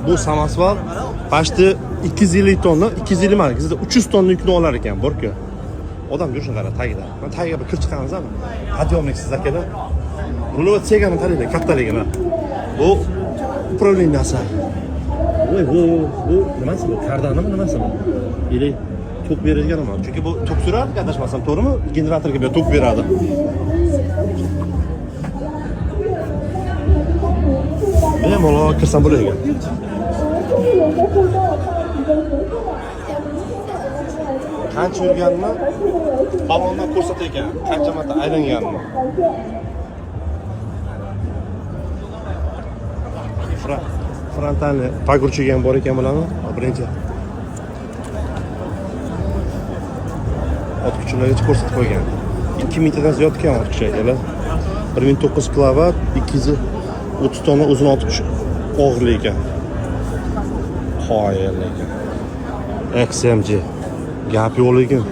Bu samosval почти 250 tonna, 250 emas, 300 tonna yukni olar ekan, borku. Odam yurishini qara tagida. Mana tagiga bir kirib chiqamiz ama. Подъемник siz akalar. Rulova chegani qaranglar, kattaligini. Bu управления si. Voy, bu nimasi bu? Kardanimi, nimasi bu? Или tok beradiganmi? Chunki bu tok surardi, adashmasam, to'g'rimi? Generatorga bu tok beradi. Bemalol kirsam bo'lar ekan. Qancha yurganini balondan ko'rsatar ekan, qancha marta aylanganini. Frontalni погрузчик ham bor ekan bularni. Birinchi ot kuchilargacha ko'rsatib qo'ygan. 2000 tadan ziyod ekan ot kuchi akalar. 1900 kilovat, 230 tonna o'zini ot kuchi og'irlik ekan. Qoyil ekan. XMG. Gap yo'q lekin.